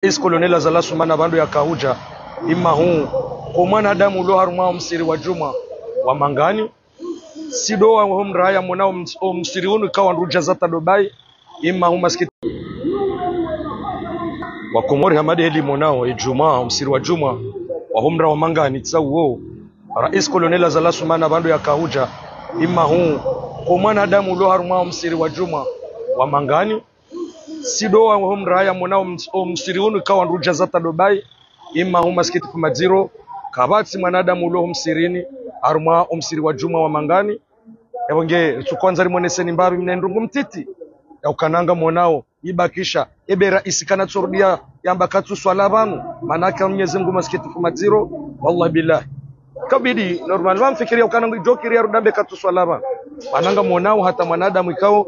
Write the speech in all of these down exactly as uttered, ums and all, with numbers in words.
Rais Colonel Azali Assoumani apvandru yaka hudja, imahu, ko mwanadamu ulo harumwa omsihiri wa djumwa wa Mangani, tsi ndo wa homraya mona oms-, omsihiri unu ikao wandru udjaza hata ndo bahi, imahu masikiti. Wakomori hamade heli monao, edjumwa, omsihiri wa djumwa, wa homraya wa Mangani, tsa uwo. Rais Colonel Azali Assoumani apvandru yaka hudja, imahu, ko mwanadamu ulo harumwa omsihiri wa djumwa wa Mangani, tsi ndo wa homraya mona oms-, omsihiri unu ikao wandru udjaza hata ndo bahi, imahu masikitifu madziro, kapvatsi mwanadamu ulo homsihirini, harumwa omsihiri wa djumwa wa Mangani. Epvo nge, ritsukwandza rimoneseni mbapvi mna ndrongoo mtiti, ya ukana ngamonao, ibakisha, ebe rais kana tsorudia, yamba katsuswala pvanu, manake Mnyezi Mngu masikitifu madziro, wallahi billahi. Kabidi, normal, wamfikiri ya ukana ngudjokiri ya rudi yambe katsuswala pvanu. Mana ngamonao hata mwanadamu ikao,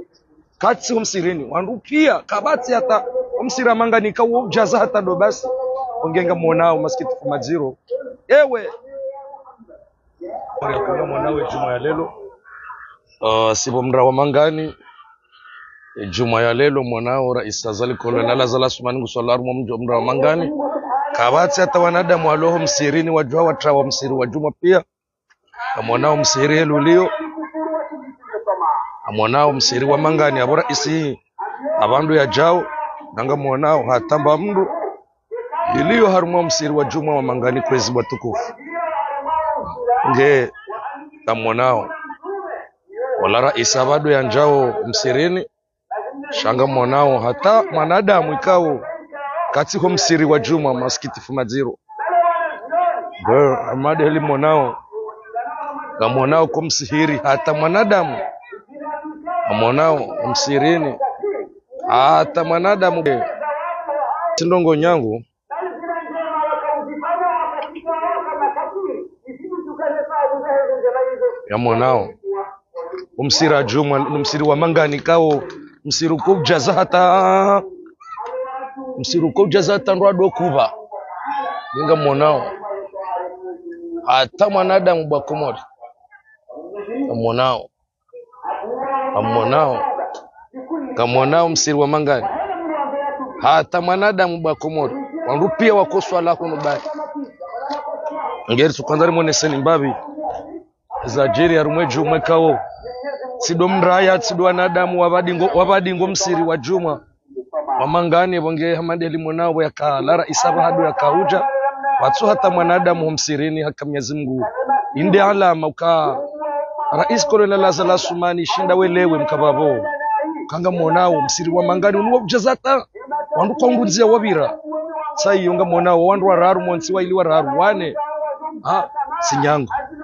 katsi homsihirini, wandru pia, kapvatsi hata omsihiri wa Mangani ikao udjaza hata ndo basi, onge ngamonao masikitifu madziro. Ewe. Ori akanga monao edjumwa ya leo. Uh, sipvo mraya wa Mangani. Edjumwa ya leo monao, Rais Azali Colonel Azali Assoumani nguswalao harumwa omdji wa mraya wa Mangani. Kapvatsi hata wanadamu walo homsihirini wadjuha watrawa omsihiri wa djumwa pia. Ngamonao omsihiri helu ulio. Ngamonao omsihiri wa Mangani, apvo rais apvandru yadjao. Na ngamonao hata mba mndru ilio harumwa omsihiri wa djumwa wa Mangani kwezi watukufu. Nge, ngamonao. Ola rais apvandru yandjao omsihirini. Sha ngamonao hata mwanadamu ikao katsi homsihiri wa djumwa masikitifu madziro. Nge, hamade heli monao. Ngamonao ko msihiri hata mwanadamu. Ngamonao omsihirini. Hata mwanadamu. Tsi ndrongoo nyangu. Ngamonao. Omsihiri wa djumwa, omsihiri wa Mangani ikao, msihiri uko udjaza hata, msihiri uko udjaza hata ndrwa ndo kupva. Ngamonao. Hata mwanadamu bo Wakomori. Ngamonao. Ngamonao. Ngamonao omsihiri wa Mangani. Hata mwanadamu bo Wakomori. Wandru pia wakoswala hunu bahi. Nge ritsukwandza rimoneseni mbapvi zadjiri harumwa edjumwa ikao. Tsi ndo mraya, tsi ndo wanadamu wapvandru ngo, wapvandru ngo msihiri wa djumwa wa Mangani, epvo nge hamade heli monao yaka lara isaba hadu yaka hudja. Pvatsu hata mwanadamu homsihirini haka Mnyezi Mngu. Inde alama uka Rais Colonel Azali Assoumani shinda welewe mkapvapvo. Kanga monao, omsihiri wa Mangani unu wa udjaza hata. Wandru kwa undunzia wapvira. Tsa iyo ngamonao, wandru wararu, montsi, waili, wararu, wane. Ha, tsi nyangu.